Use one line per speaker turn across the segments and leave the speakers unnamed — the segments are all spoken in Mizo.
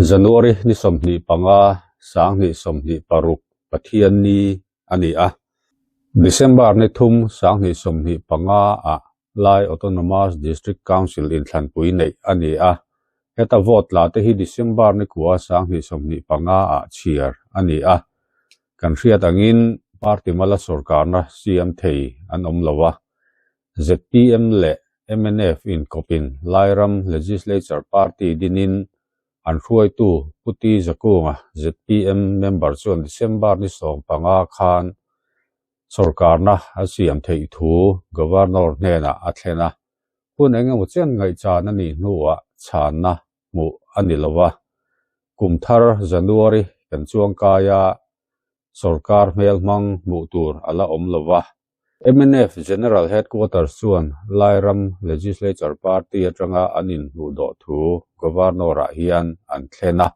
January ni 25, 2026 Pathianni a ni a. December ni thum, 2025 ah Lai Autonomous District Council inthlanpui neih a ni a. Heta vote la te hi December ni kua 2025 ah chhiar a ni a. Kan hriat angin party mala sorkarna siam thei an awm lo a. Zpm leh mnf inkawpin Lairam Legislature Party dinin an hruaitu Pu T Zakunga zpm member chuan December ni 15 khan sorkarna a siam theih thu Governor hnenah a thlen a. Hun eng emaw chen ngaihchan a nih hnuah chhanna hmuh a ni lo a. Kum thar January kan chuangkai a, sorkar hmelhmang hmuh tur a la awm lo va. Mnf General Headquarters chuan Lairam Legislature Party atanga an inhmuh dawh thu Governor-ah hian an thlen a.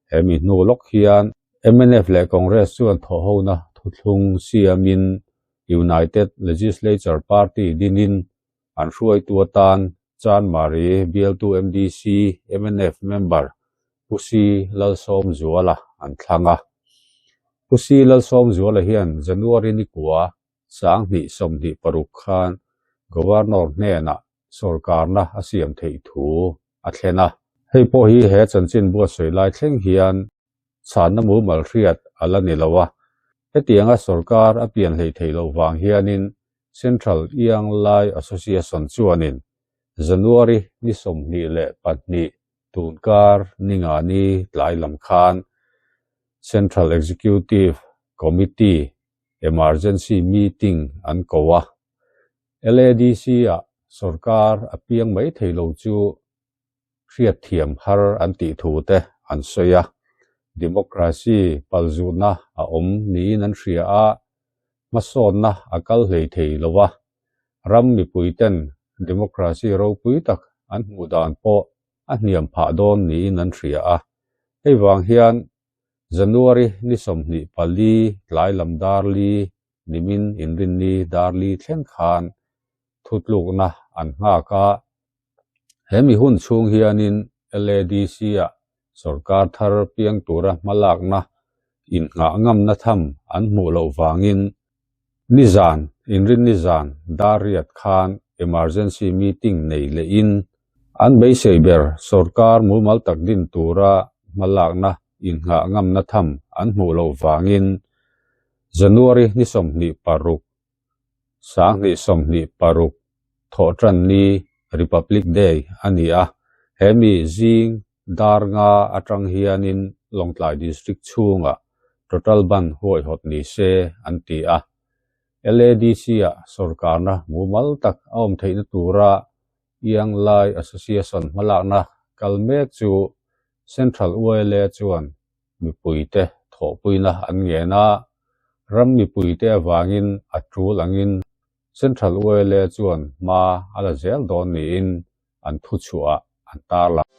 He mi hnu lawk hian mnf leh Congress chuan thawhhona thuthlung siamin United Legislature Party dinin an hruaitu atan Chanmari bialtu MDC mnf member Pu C Lalsawmzuala an thlang a. Pu C Lalsawmzuala hian January ni kua 2026 khan Governor hnenah sorkarna a siam theih thu a thlen a. Hei pawh hi he chanchin buatsawi lai thleng hian chhanna mumal hriat a la ni lo a. Hetianga sorkar a pian hlei theih loh vang hianin Central Young Lai Association chuanin January ni 22 tunkar ningani tlai lam khan Central Executive Committee Emergency Meeting an ko a. LADC-ah sorkar a piang mai thei lo chu hriatthiam har an tih thu te an sawi a. Democracy palzutna a awm niin an hria a, hmasawnna a kal hlei thei lo a. Ram mipuiten democracy ropui tak an hmuh dan pawh a hniam phah dawn niin an hria a. Hei vang hian January ni 24 tlai lam dar li nimin inrinni dar li thleng khan thutlukna an nghak a. He mi hun chhung hianin LADC-ah sorkar thar piang tura hmalakna innghah ngamna tham an hmuh loh vangin nizan inrinni zan dar riat khan emergency meeting nei lehin an beisei ber sorkar mumal tak din tura hmalakna innghah ngamna tham an hmuh loh vangin January ni 26 2026 thawhtanni Republic Day a ni a, he mi zing dar nga atang hianin Lawngtlai District chhungah total ban huaihawt ni se an ti a. LADC-ah sorkarna mumal tak a awm theihna tura Young Lai Association hmalakna kal mek chu Central YLA chuan mipuite thawhpuina an ngen a, ram mipuite avangin a tul angin Central YLA chuan hma a la zel dawn niin an thuchhuah an tarlang.